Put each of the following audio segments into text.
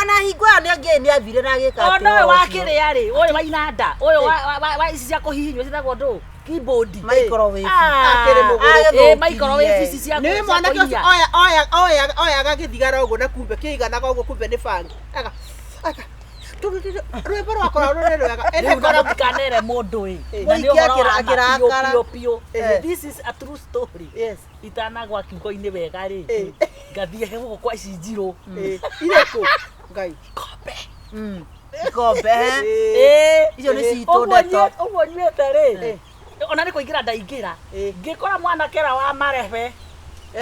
Ona hingo ĩyo nĩ angĩ nĩ athire na agĩka Ona atĩ ũyũ ũhoro wa ũcio. kĩrĩa rĩ, ũyũ wa inanda, ũyũ wa ici cia kũhihinywo ciĩtagwo ndũ? Keyboard. Microwave. Ah, Akĩrĩ mũgũrũ. ĩ, microwave ici cia Nĩ cia mwanake ũcio kũiya. oya oya oya oyaga gĩthigara ũguo na kumbe kĩiganaga ũguo kumbe nĩ bangi. Aga aga rwĩmbo rwakwa rũrĩ rwega. Rĩu Ĩndĩ na kora mũtikanere mũndũ ĩ. Ĩ. Na nĩ Mũingĩ ũhoro wa ma biũ akĩrakara. biũ biũ. Ĩ. This is a true story. Yes. Itanagwa kiugo-inĩ wega rĩ, Ĩ. ngathiĩ gũkũ kwa ici njirũ. Ĩ. Irĩkũ? Ngai. Ikombe. Ikombe. Ĩ. Ĩ. Icio nĩ citũ Ũguo ndeto. ũguo nyuĩte rĩ, Ĩ. ona nĩ kũingĩra ndaingĩra, Ĩ. ngĩkora mwanake ũrĩa wa marebe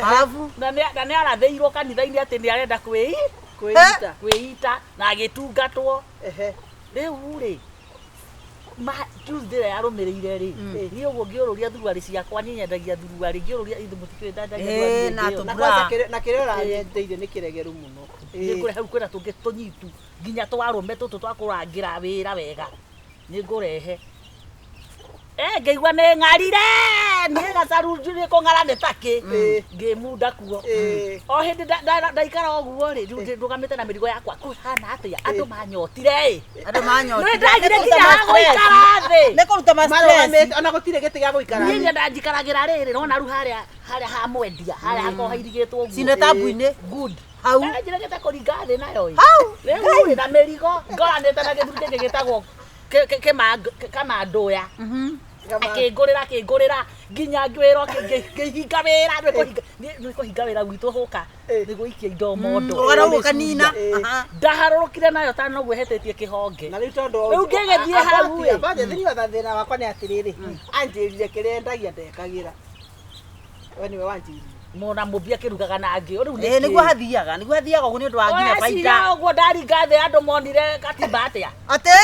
Arabu. na nĩ arathĩirwo kanitha-inĩ atĩ nĩ arenda kwĩi Kwĩita. kwĩita na agĩtungatwo. Ehe. Rĩu rĩ, ma Tuesday ĩrĩa yarũmĩrĩire rĩ, niĩ ũguo ngĩũrũria thuruarĩ ciakwa, niĩ nyendagia thuruarĩ, ngĩũrũria ithuĩ mũtikĩũĩ ndendagia Ĩ, thuruarĩ na hĩndĩ ĩyo. Na Bra. kwanza na kĩrĩa ũranyendeire nĩ kĩregeru mũno. Ĩ. Nĩngũrehe rĩu kwĩna tũngĩ tũnyitu nginya twarũme tũtũ twa kũrangĩra wĩra wega nĩngũrehe. Eh, ngĩigua nĩ ng'arire niĩ gacaru nĩ kũng'ara nĩ takĩ Ĩ. ngĩmunda kuo. Ĩ. O hĩndĩ ndaikara ũguo rĩ, rĩu ndũgamĩte na mĩrigo yakwa kũhana atĩa andũ manyotire ĩ. Andũ manyotire. Nĩ ndagire Nĩ nginya kũruta ha ma-stress. gũikara thĩ. Nĩ kũruta ma stress. Marũgamĩte ona gũtirĩ gĩtĩ gĩa gũikara. Niĩ nyenda njikaragĩra rĩrĩ nona rĩu harĩa harĩa ha mwendia harĩa hakoragwo hairigĩtwo ũguo. Cine tabu-inĩ. Good. Hau. Eh, njiregete kũringa thĩ nayo ĩ. Hau. Rĩu rĩ na mĩrigo ngoranĩte na gĩthuri kĩngĩ gĩtagwo kĩmandũya. Akĩngũrĩra akĩngũrĩra nginya ngĩwĩrwo ngĩhinga wĩra nĩ kũhinga wĩra gwitũ hũka nĩ gũikia indo mondo. Ũgana ũguo kanina. Aha. Ndaharũrũkire nayo ta noguo ĩhetĩtie kĩhonge. Na rĩu tondũ Rĩu ngĩgĩthiĩ hau ĩ. Thĩinĩ wa thĩna wakwa nĩ atĩrĩrĩ, anjĩrire kĩrĩa endagia ndekagĩra. We nĩwe wanjĩrire. Mona mũmbi akĩrugaga na ngĩo rĩu Ĩ, nĩguo hathiaga nĩguo hathiaga ũguo nĩ ũndũ wa nginya Ũreciria baita. ũguo ndaringa thĩ andũ monire katimba atĩa? Atĩ?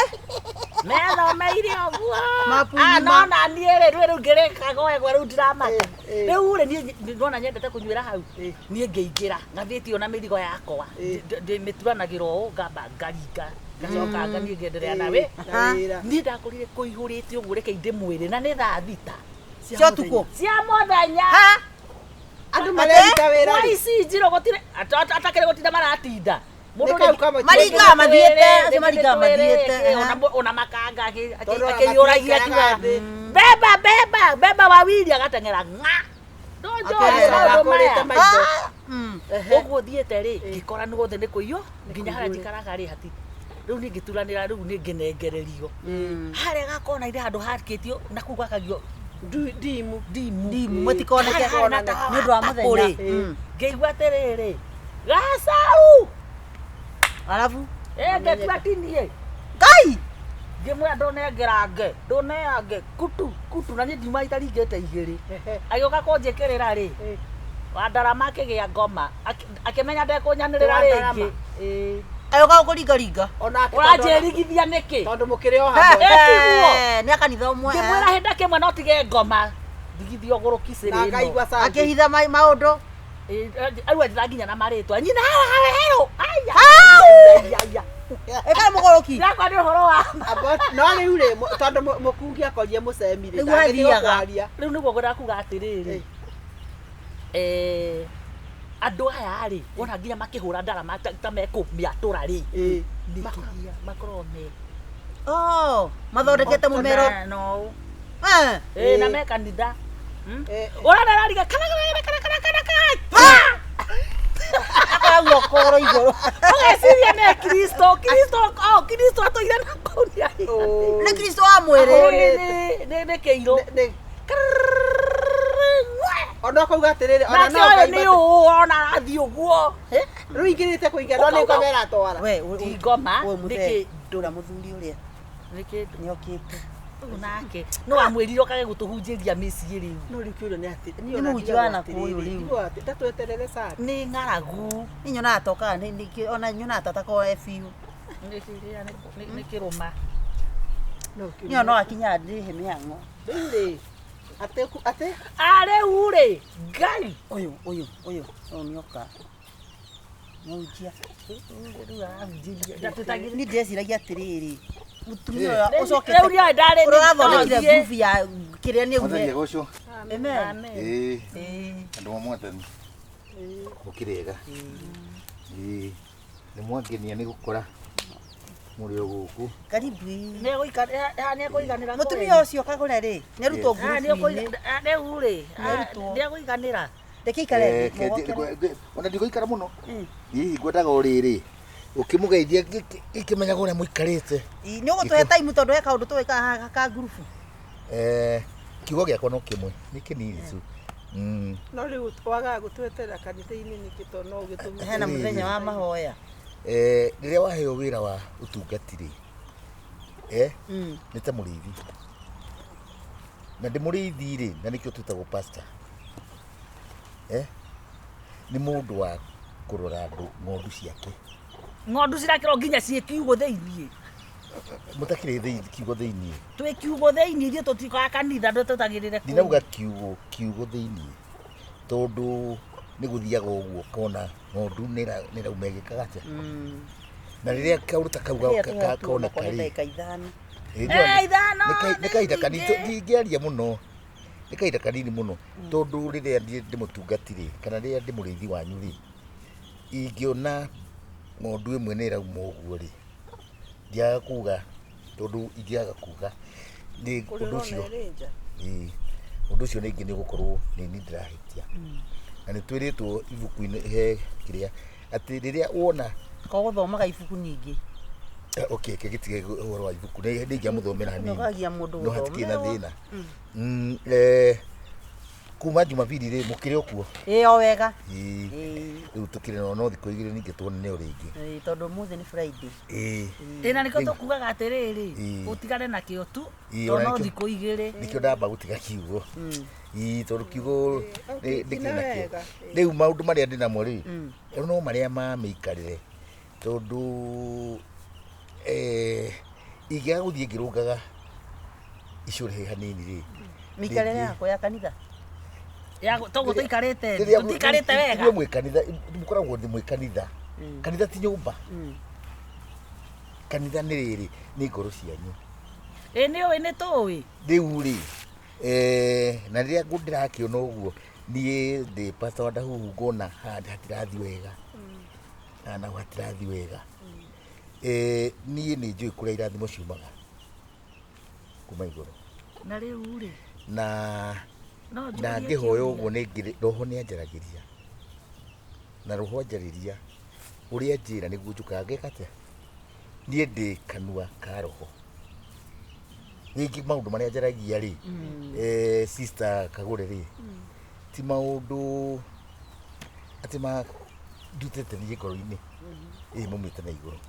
Methomeire ũguo. Mapu Ah, ng'ima. no na niĩ rĩ rĩu rĩu ngĩrĩkaga wegwa rĩu ndiramaka. Ĩ, ĩ. Rĩu rĩ niĩ ndona nyendete kũnyuĩra hau. Ĩ. Niĩ ngĩingĩra ngathĩtio na mĩrigo yakwa. Ĩ. Ndĩmĩturanagĩra ũũ ngamba ngaringa ngacoka nganiĩ ngenderea na wĩ. Na wĩra. Niĩ ndakorire kũihũrĩte ũguo reke ndĩmwĩre na nĩ thaa thita Cia ũtukũ. cia mũthenya. Ha? Andũ mareruta wĩra Kwa rĩ. ici njirũ gũtirĩ atakĩrĩ gũtinda maratinda. Mũndũ Nĩ kau rĩngĩ- kamwe Maringaga mathiĩte, Rĩngĩ acio maringaga nĩ twĩrĩ, mathiĩte, ĩ, aha. ona makanga Tondũ ona akĩiyũragia matiikaraga akiuga thĩ. beba beba beba wawili agateng'era ng'a. Ndũnjũĩ Akĩrĩra. maũndũ Akũrĩte maya. maitho. Ah, mm. Ũguo thiĩte rĩ ngĩkora nĩ guothe nĩ kũiywo nginya harĩa njikaraga rĩ hati rĩu niĩ ngĩturanĩra rĩu nĩ ngĩnengererio harĩa gakona-inĩ handũ hakĩtio na kũu gwakagio Ndimu. ndimu Ndimu, mũtikoneke. Harĩa na Nĩ ũndũ wa mũthenya. tapũrĩ. Mm. Ngĩigua atĩrĩrĩ gacaru Arabu. ĩ ngĩtua tinie Ngai! ngĩmwĩra ndũnengerange ndũneange kutu kutu na niĩ ndiuma itaringĩte igĩrĩ agĩũka kũnjĩkĩrĩra rĩ wandarama akĩgĩa ngoma akĩmenya ndekũnyanĩrĩra Wandarama. rĩngĩ Ĩ. Agĩũka gũkũringaringa. Onake ũranjĩrigithia nĩkĩ tondũ mũkĩrĩ o hamwe. Eh, tiguo. Nĩ a kanitha ũmwe. ngĩmwĩra hĩndĩ kĩmwe no tige ngoma ndigithio ũgũrũki Na cĩrĩ ĩno ngaigua cangi. Akĩhitha maũndũ. Ĩ, rĩu anjĩra nginya na marĩtwa nyina hawa hawe herũ aya Hau! aya Ĩka mũgũrũki. yakwa nĩ ũhoro wa ma. No rĩu rĩ tondũ mũkungi akorire mũcemi rĩ Nĩguo ndangĩtiga athiaga. kwaria. Rĩu nĩguo ngwendaga kuga atĩrĩrĩ eh, andũ aya rĩ wona nginya makĩhũra ndarama ta mekũmĩatũra rĩ Ĩ. nĩ kĩgia makoragwo me Oh, mathondekete mũmero. no Eh. ĩ na me kanitha Eh, ũrona arariga kana kana kana kana kana kana Akoragwo kũgũrũ igũrũ. ũgeciria nĩ kristo kristo oh kristo atũire na kũu nĩ Oh. Nĩ Kristo wa mwĩrĩ. nĩ kĩirũ Nĩ- ona ũkauga atĩrĩrĩ ona nake no ũyũ nĩ ũkaigua ũũ ona arathiĩ ũguo rĩu ingĩrĩte kũingĩra no nĩ ngoma ĩratwara We, Ti ngoma, ũyũ nĩ mũthee kĩ- ndũra mũthuri ũrĩa nĩ kĩndũ nĩ okĩte. Ũyũ nake no amwĩrire okage gũtũhunjĩria mĩciĩ rĩu no rĩu kĩũria nĩ atĩ niĩ Nĩ ona mũhunjia ndigagwo wa nakũu atĩrĩrĩ, rĩu. ndigagwo atĩ ndatweterere sana nĩ ng'aragu Niĩ nyonaga tokaga ona nyonaga ta atakoragwo e biũ. nĩ kĩrĩa, nĩ kĩrũma no kĩũria Niĩ no akinyaga ndĩhe mĩhang'o. rĩu rĩ atĩ atĩ a rĩu rĩ ngai Ũyũ ũyũ ũyũ ũyũ nĩoka. Mũhunjia. rĩu arahunjĩria ndatwĩtagĩrĩra Niĩ ndĩreciragia atĩrĩrĩ mũtumia ũrĩa Rĩu ũcokete nĩwe ndarĩ ũrĩa ũrathondekire ngurubu ya kĩrĩa nĩ Mwathani augire. agocwo. Amen. Amen. Ĩĩ, Ĩĩ. andũ a mwathani. Gũkĩrĩega. Ĩĩ. Nĩ mwangenia nĩ gũkora mũrĩ o gũkũ. Karibu. Nĩekũiganĩra. Mũtumia ũcio kagũre rĩ, nĩarutwo ngurubu-inĩ. Rĩu rĩ, Nĩarutwo. nĩekũiganĩra. Reke ikare Eh, thĩ, mũgokere. Ona ndigũikara mũno. Hihi ngwendaga o rĩrĩ ũkĩmũgeithia ngĩkĩmenyaga ũrĩa mũikarĩte. Ĩ, nĩ ũgũtũhe time tondũ he kaũndũ tũgwĩka haha ka ngurubu. Eh, kiugo gĩakwa no kĩmwe, nĩ kĩnini tu. No rĩu wagaga gũtweterera kanitha-inĩ nĩkĩ tondũ no ũgĩtũmire. Hena mũthenya wa mahoya. Eh, rĩrĩa waheo wĩra wa ũtungati rĩ, eh, nĩ ta mũrĩithi, na ndĩ mũrĩithi rĩ, na nĩkĩo twĩtagwo pastor, eh, nĩ mũndũ wa kũrora andũ ng'ondu ciake. Ng'ondu cirakĩrwo nginya ciĩ kiugũ thĩiniĩ. Mũtakĩrĩ kiugo thĩiniĩ. Twĩ kiugũ thĩiniĩ, ithuĩ tũtikoya kanitha ndũtũtagĩrĩre kũu. Ndinauga kiugo kiugo thĩiniĩ tondũ nĩ gũthiaga ũguo ũkona ng'ondu nĩ ĩrauma ĩgĩkaga atĩa, na rĩrĩa kaũndũ ta kau Rĩrĩa tũhetwo koneka onokorwo nĩ rĩ, ndagĩka ithano. Ĩ, Eh, ithano, nĩ kahinda kanini, nyingĩ. ndingĩaria mũno, nĩ kahinda kanini mũno, tondũ rĩrĩa niĩ ndĩ mũtungati rĩ, kana rĩrĩa ndĩ mũrĩithi wanyu rĩ, ingĩona ng'ondu ĩmwe nĩ ĩrauma ũguo rĩ, ndiaga kuga, tondũ ingĩaga kuga nĩ Kũrĩa ũndũ ũrona ũcio ĩrĩ nja. Ĩĩ, ũndũ ũcio rĩngĩ nĩ ũgũkorwo nĩ niĩ ndĩrahĩtia, na nĩ twĩrĩtwo ibuku-inĩ he kĩrĩa atĩ rĩrĩa wona Ko gũthomaga ibuku nyingĩ. Eh, okay, ke gĩtige ũhoro wa ibuku, nĩ ingĩamũthomera hanini. Nĩũgagia mũndũ No hatikĩrĩ na gũthomerwo. thĩna. Eh, kuma Jumapili rĩ, mũkĩrĩ o kuo? Ĩ, o wega. Ĩĩ. Ĩ. Rĩu tũkĩrĩ no thikũ igĩrĩ ningĩ tuonane o rĩngĩ. Ĩ, tondũ ũmũthĩ nĩ Friday. Ĩĩ. Ĩ, na nĩkĩo tũkugaga atĩrĩrĩ, Ĩ. ũtigane nakĩo tu, Ĩ, tondũ ona no nĩkĩo- thikũ igĩrĩ. Nĩkĩo ndamba gũtiga kiugo. Ĩĩ, tondũ kiugo Okay, ndĩkĩrĩ tina nakĩo. wega. Rĩu maũndũ marĩa ndĩ namo rĩ, no marĩa ma mĩikarĩre, tondũ eh, ingĩaga gũthiĩ ngĩrũngaga icũrĩ hanini rĩ, Mĩikarĩre rĩngĩ- yakwa ya kanitha. Ya, toguo tũikarĩte, Rĩrĩa tũtiikarĩte wega. Inyuĩ mwĩ kanitha, mũkoragwo ndĩ mwĩ kanitha. Kanitha ti nyũmba. Kanitha nĩ rĩrĩ, nĩ ngoro cianyu. Ĩ, nĩ ũĩ, nĩ tũĩ. Rĩu rĩ, eh, na rĩrĩa ndĩrakĩona ũguo, niĩ ndĩ pastor wa Ndahuhu, ngona haha hatirathiĩ wega, haha naho hatirathiĩ wega. Eh, niĩ nĩ njũĩ kũrĩa irathimo ciumaga kuma igũrũ, Na rĩu rĩ, na no na njũrie ngĩhoya kĩũria. ũguo nĩ ngĩrĩ roho nĩ anjaragĩria, na roho anjarĩria ũrĩa njĩra nĩguo njũkaga ngeka atĩa, niĩ ndĩ kanua ka roho. Rĩngĩ maũndũ marĩa njaragia rĩ, eh, sister Kagũre rĩ, ti maũndũ atĩ ma ndutĩte niĩ ngoro-inĩ, ĩ maumĩte na igũrũ.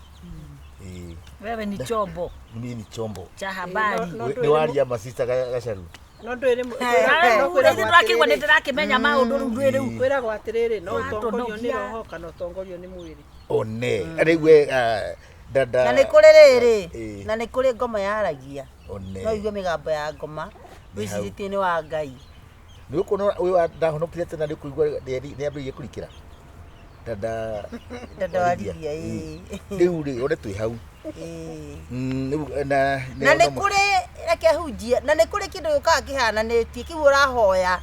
Ĩ, Wewe ni chombo niĩ ni chombo. cha habari. No Nĩ ndwĩre waria ma sister Gacaru. No ndwĩrĩ Na no rĩu kwĩragwo ithuĩ ndĩrakĩigua nĩ atĩrĩrĩ, ndĩrakĩmenya maũndũ rĩu ndwĩ rĩu. kwĩragwo atĩrĩrĩ, no Watũnogia. ũtongorio nĩ roho kana ũtongorio nĩ mwĩrĩ. One rĩu we, ah, dada, Na nĩ kũrĩ rĩrĩ, Ĩ. na nĩ kũrĩ ngoma yaragia. One. No igue mĩgambo ya ngoma, Nĩ hau. wĩcirĩtie nĩ wa Ngai. Nĩ ũkuona ũyũ ndahonokire tena, nĩ ũkũigua nĩ ambĩrĩirie kũrikĩra dada. Dada wa Lydia, ĩ. Rĩu rĩ, one twĩ hau. Ĩ. Rĩu, na Na nĩ kũrĩ, reke hunjie, na nĩ kũrĩ kĩndũ gĩũkaga kĩhananĩtie kĩu ũrahoya.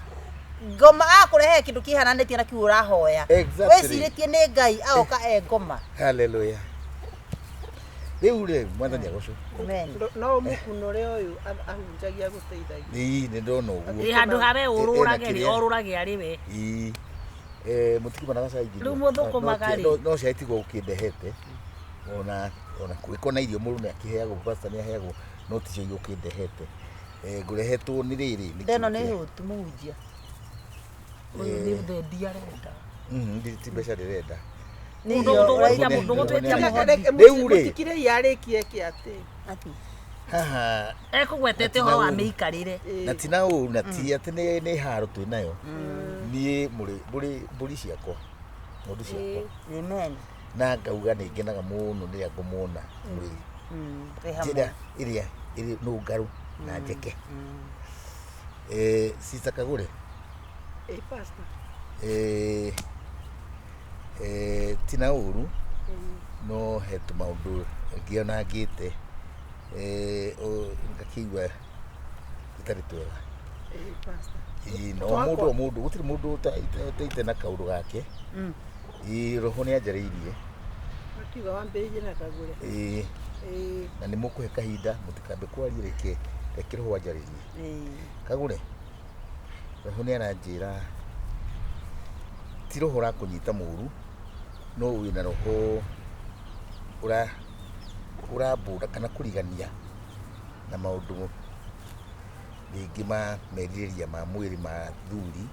Ngoma agakũrehe kĩndũ kĩhananĩtie na kĩu ũrahoya. Exactly. Wĩcirĩtie nĩ Ngai agoka e ngoma. Hallelujah. Rĩu rĩ, mwathani agocwo. Amen. No mũkunũre ũyũ ahunjagia gũteithagia. Ĩĩ, nĩ ndona ũguo. Ĩ, handũ ha we ũrũrage rĩ, Ĩna kĩrĩa. orũrage arĩ we. Ĩĩ. Eh, mũtikimana gacai nginya. Rĩu mũthũkũmaga rĩ? No cai tiguo ũkĩndehete, ona ona kũngĩkorwo na irio mũndũ nĩ akĩheagwo, pastor nĩ aheagwo, no ticio iria ũkĩndehete. Eh, ngũrehetwo nĩ rĩrĩ, nĩ Ndeno kĩndũ nĩ kĩrĩa- hũtu mũhunjia. Ũyũ nĩ thendi arenda. Ti mbeca ndĩrenda. Nĩ Ndũgũ- irio ndũgũgwĩtia ũraigua. ndũgũtwĩtia Nĩ- mũhothi. Rĩu rĩ. Mũtikire yarĩkie kĩ atĩ. Ati. Haha Ekũgwetete ũhoro wa mĩikarĩre. na ti na ũru, na ti atĩ nĩ haro twĩ nayo, niĩ mũrĩ mbũri mbũri ciakwa, ng'ondu ciakwa. Amen. Na ngauga nĩ ngenaga mũno rĩrĩa ngũmwona mũrĩ Twĩ hamwe. njĩra ĩrĩa ĩrĩ nũngarũ na njeke. Eh, sister Kagũre. Ĩ, pastor. Eh, eh, ti na ũru, no he tũmaũndũ ngĩona ngĩte, eh, ngakĩigua tũtarĩ twega. Ĩ, pastor. Ĩĩ, no mũndũ o mũndũ, gũtirĩ mũndũ ũtaite na kaũndũ gake. Ĩĩ, roho nĩ anjarĩirie, Akiuga wambĩrĩrie na Kagũre. Ĩĩ. Ĩĩ. Na nĩ mũkũhe kahinda mũtikambe kwaria, reke reke roho anjarĩrie. Ĩĩ. Kagũre, roho nĩ aranjĩra ti roho ũrakũnyita mũru, no wĩna roho ũra ũrambũra kana kũrigania na maũndũ rĩngĩ ma merirĩria ma mwĩrĩ ma thuri,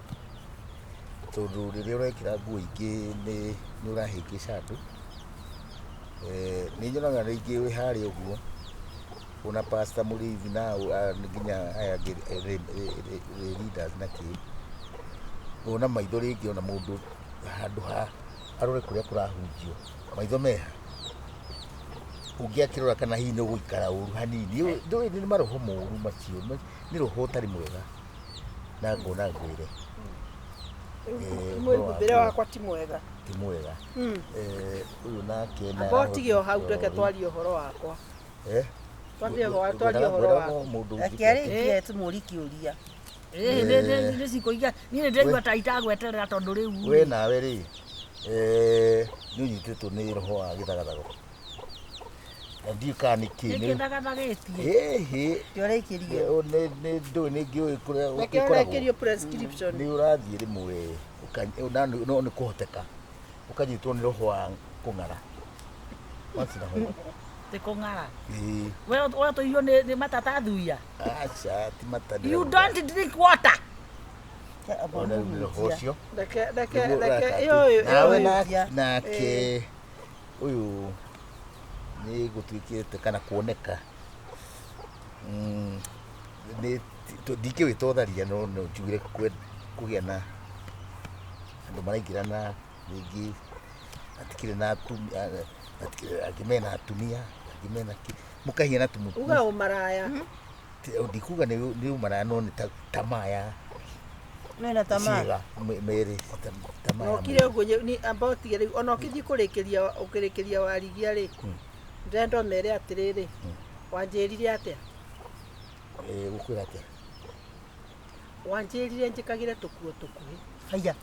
tondũ rĩrĩa ũrekĩra nguo ingĩ nĩ nĩ ũrahĩngĩca andũ. Nĩ nyonaga rĩngĩ wĩ harĩa ũguo ona Pastor Mũrĩithi na nginya aya angĩ leaders na kĩ, ona maitho rĩngĩ ona mũndũ handũ ha arore kũrĩa kũrahunjio, maitho meha ũngĩ akĩrora kana hihi nĩ ũgũikara ũru hanini. Ndũĩ nĩ maroho moru macio, nĩ roho ũtarĩ mwega, na ngona ngwĩre Mwĩhumbĩre wakwa ti mwega. Ti mwega. Ũyũ nake na Amba ũtige o hau, tweke twarie ũhoro wakwa. Eh? Twarie ũhoro, twarie ũhoro wakwa. Mũndũ Reke arĩkie tũmũrie kĩũria. Nĩ cikũiga niĩ nĩ ndĩraigua ta itagweterera tondũ rĩu We nawe rĩ, nĩ ũnyitĩtwo nĩ roho wa gĩthagathago na ndiũĩ kana nĩ kĩ nĩ nĩ kĩthagathagĩtie. ĩhĩ. Tũrĩkĩrie. Nĩ ndũĩ nĩ ngĩũĩ kũrĩa Reke ũkoragwo. ũrekĩrio prescription. Nĩ ũrathiĩ rĩmwe no nĩ kũhoteka ũkanyitwo nĩ roho wa kũng'ara once in a while. Ti kũng'ara. Ĩĩ. We ũtũirio nĩ matata thuia. Aca, ti mata. You don't drink water. Ona rĩu nĩ roho ũcio. Reke reke Nĩguo reke ũraka ĩyo atĩ. ĩyo Nawe ĩyo. nake ũyũ nĩ gũtuĩkĩte kana kuoneka nĩ ndingĩwĩta ũtharia, no no njugire kũgĩa na andũ maraingĩrana rĩngĩ matikĩrĩ na atumia, angĩ mena atumia, angĩ mena kĩ, mũkahiana tu. Uga ũmaraya. Ndikuga nĩ ũmaraya, no nĩ tamaa ya Mena tamaa. ciĩga merĩ tamaa Na ya ũkire mwĩrĩ. ũguo amba ũtige rĩu ona ũkĩthiĩ kũrĩkĩria ũkĩrĩkĩria warigia rĩ, ndĩrenda ũmere atĩrĩrĩ, wanjĩrire atĩa? Gũkwĩra atĩa? Wanjĩrire njĩkagĩre tũkuo tũkuhĩ. Haya.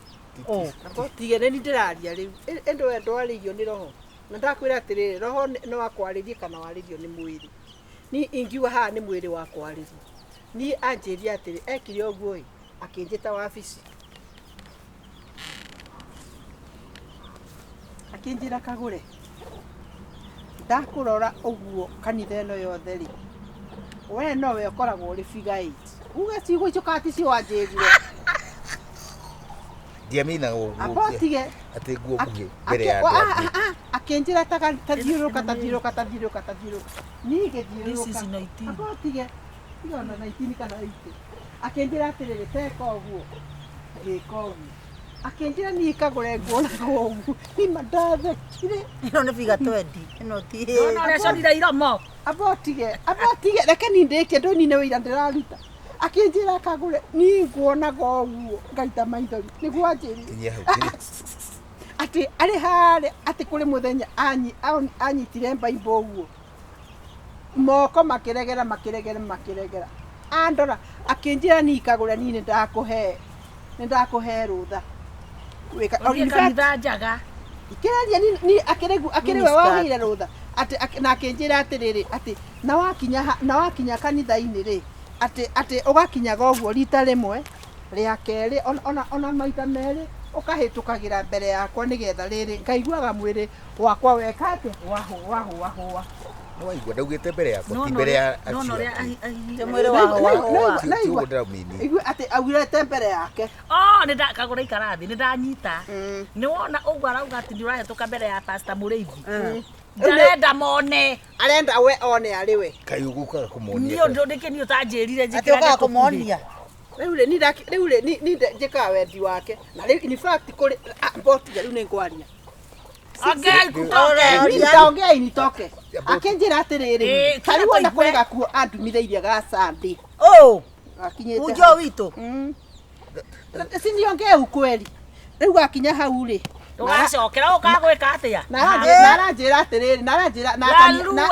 Oh. Amba ũtige, nĩ niĩ ndĩraria rĩu. Ĩndĩ we ndwarĩirio nĩ roho na ndakwĩra atĩrĩrĩ, roho no akwarĩrie kana warĩrio nĩ mwĩrĩ. Niĩ ingiuga haha nĩ mwĩrĩ wakwarĩrie. Niĩ anjĩrire atĩrĩ, ekire ũguo ĩ, akĩnjĩta wabici, akĩnjĩra, "Kagũre, ndakũrora ũguo kanitha ĩno yothe rĩ, we nowe ũkoragwo ũrĩ figure eight." Uge ciugo icio kana ti cio wanjĩrire? Ndiaminaga ũguo. Amba ũtige. Atĩ nguo nguhĩ mbere ya andũ angĩ. Akĩnjĩra tathiũrũka, tathiũrũka, tathiũrũka, tathiũrũka, niĩ This is ngĩthiũrũrũka. 19. Amba ũtige, tiga ona 19 kana 80. Akĩnjĩra atĩrĩrĩ, teka ũguo, ngĩka ũguo. Akĩnjĩra niĩ Kagũre nguonaga ũguo. Nima ndathekire. Ĩno nĩ figure 20. Ĩno ti. Nona ũrĩa aconire iromo. Amba ũtige, amba ũtige, reke niĩ ndĩkie, ndũnine wĩira ndĩraruta. Akĩnjĩra, "Kagũre, niĩ nguonaga ũguo," ngaita maithori. Nĩguo anjĩrire. Kinyia hau, kinyia. Atĩ arĩ harĩa, atĩ kũrĩ mũthenya anyitire mbaimbo ũguo, moko makĩregera, makĩregera, makĩregera. Andora akĩnjĩra, "Niĩ Kagũre, niĩ nĩ ndakũhe rũtha Ũthiĩ In fact, kanitha njaga. Ikĩraria ni akĩrĩgu akĩrĩ we Miniskirt. waheire rũtha atĩ na akĩnjĩra atĩrĩrĩ, atĩ na wakinya na wakinya kanitha-inĩ rĩ, atĩ ũgakinyaga ũguo rita rĩmwe, rĩa kerĩ, ona maita merĩ, ũkahĩtũkagĩra mbere yakwa nĩgetha rĩrĩ ngaiguaga mwĩrĩ wakwa weka atĩa, wahũa hũa hũa. Nĩ waigua ndaugĩte mbere yakwa, ti Nona mbere ya nona acio ũrĩa angĩ. Ti mwĩrĩ wa hũa hũa. Ti ũguo ndĩramini. Igue atĩ augĩrĩte mbere yake. Oh, nĩ Kagũra, ikara thĩ, nĩ ndanyita. Nĩ wona ũguo arauga atĩ nĩ ũrahĩtũka mbere ya Pastor Mũrĩithi, ndarenda mone. Arenda we one arĩ we. Kaĩ ũgũkaga kũmonia? Niĩ ũndũ nĩkĩ niĩ ũtanjĩrire Atĩ njĩkĩrage ũkaga tũkuhĩ? kũmonia. Rĩu rĩ rĩu rĩ ni njĩkaga wendi wake na rĩu in fact kũrĩ mbotiga rĩu nĩ ngwaria. Ongea ikutoke. Oria. Nitaongea initoke. Akĩnjĩra atĩrĩrĩ, Ĩĩ, ta rĩu ona kira kũrĩ gakuo andumirĩirie ga Sunday. Oh, Gakinyĩte munjo hau. witũ. Si niongee ukweli, rĩu gakinya hau rĩ, Ũgacokera ũkagwĩka atĩa? na aranjĩra atĩrĩrĩ, na aranjĩra na Lalua.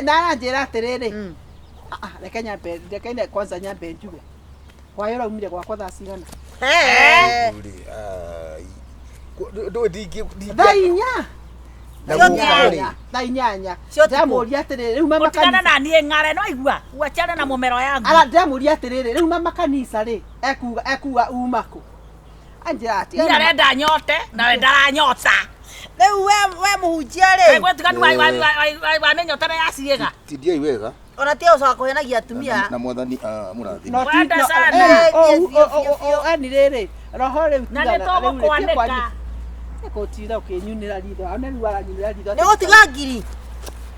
na aranjĩra atĩrĩrĩ, ah, ah, reke nyambe, reke kwanza nyambe njuge hwaĩ ũraumire gwakwa thaa cigana? Eh. Rĩ, ai. Ndũĩ Thaa 4. Na Cio gũka rĩ Thaa inyanya. Cio ũtukũ. Ndĩramũria atĩrĩrĩ, rĩu mama Ũtigane kanitha. na niĩ ng'are no igua wachane na mũmero yangu. Ara ndĩramũria atĩrĩrĩ, rĩu mama kanitha rĩ, ekuga ekuga uma kũ? Anjĩra Niĩ tigana. arenda nyote nawe ndaranyota. Rĩu we mũhunjia rĩ Gwĩtiganu wa mĩnyotere ya ciĩga. Tindiai wega ona tiga gũcoka kũhenagia atumia na mwathani mũrathime. No ti Wenda no, sana. eh, Biũ, o- biũ, o- biũ, o- o- yani rĩrĩ, roho rĩu Na tigana, nĩ rĩu rĩ, tũgũkwanĩka. Gũtinda ũkĩnyunĩra ritho, one rĩu aranyunĩra ritho. nĩ gũtiga ngiri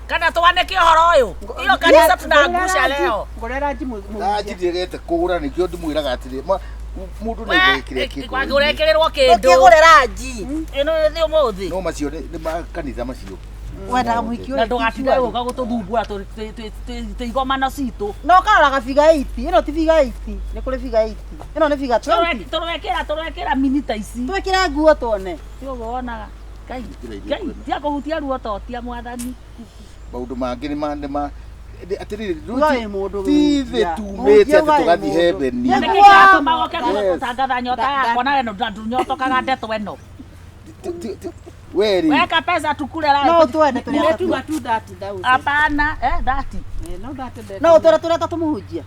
Kana twanĩke ũhoro ũyũ. Iyo kanitha tunaangusha leo. Ngũrĩra nji mũhunjia. Ndanjirĩrĩte kũgũra nĩkĩo ndĩmwĩraga atĩrĩ mũndũ nĩ aigĩrĩkĩre kĩndũ. Ũrekĩrĩrwo kĩndũ. ũkĩgũrĩra nji Ĩno nĩ ũmũthĩ. No macio nĩ ma kanitha macio. Wendaga mũhiki Na ũrĩ ndũgatinda gũka gũtũthumbũra twĩ igomano citũ. no ũkaroraga figa 8 ĩno ti figa 8 nĩ kũrĩ figa 8 ĩno nĩ figa 20. Tũrekĩra minita ici. Twĩkĩre nguo tuone. Ti ũguo wonaga. Ngai, Ngai, tia kũhutia ruo to tia mwathani. Maũndũ mangĩ nĩ ma nĩ ma atĩrĩrĩ Uga wĩ mũndũ ti thĩ mũhunjia. tumĩte Mũhunjia atĩ uga wĩ tũgathiĩ mũndũ. hebeni. Nĩkĩ Nĩguo. kĩratũma woke Yes. gũtangatha nyota yakwa nawe ndũnyotokaga ndeto ĩno. We rĩ Weka pesa tukule No la. ũtwende tũrĩ atatũ. Ndĩretuma tu 30,000. Hapana, eh 30. Eh, no 30 No ũtwende tũrĩ atatũ mũhunjia.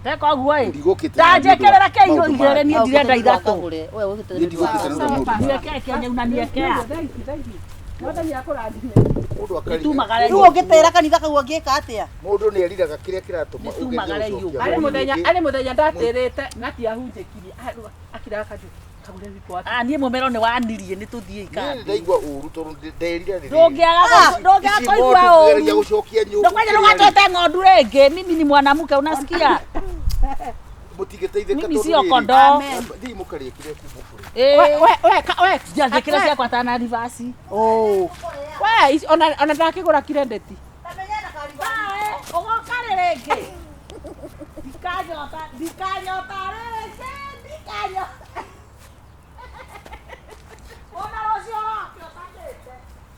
Teka ũguo ĩ. Ndigũkĩte Ta na nĩ ũndũ wa njĩkĩrĩra kĩirũ maũndũ igĩrĩ mangĩ. niĩ ndirenda ithatũ. We ũgĩte Niĩ ndigũkĩte nĩ ũndũ wa maũndũ mangĩ. Niekee kĩenye una niekea. Thank you, thank you. Mwathani akũrathime. Mũndũ akarira. Tumagare Rĩu ũngĩtĩra kanitha kau angĩka atĩa? Mũndũ nĩ eriraga kĩrĩa kĩratũma Nĩ tumagare ũgerie iũ. gũcokia Arĩ mũndũ mũthenya ũngĩ. arĩ mũthenya ndatĩrĩte na tiahunjĩkirie. Akiraga kanjũ kagũre wiko wake. Ah, niĩ mũmero nĩ wanirie nĩ tũthiĩ Niĩ ikambi. ndaigua ũru tondũ nderira rĩrĩ. Ndũngĩaga ndũngĩaga Ici kũigua ng'ondu kũgeria ũru. gũcokia nyũngũ Ndũkwenda kĩrĩa rĩ, ndũgatwĩte ng'ondu rĩngĩ. Mimi ni mwanamke unasikia? mũtingĩteithĩka Mimi tondũ sio rĩrĩ, kondoo. Thiĩ mũkarĩe kĩrĩa kuma kũrĩ. Eh. We we ka we. Njĩkĩre ciakwa tana rivasi. Oh. We ici ona ona ndakĩgũra kirendeti. Ũgoka rĩ rĩngĩ. Ndikanyota, ndikanyota rĩngĩ, ndikanyota.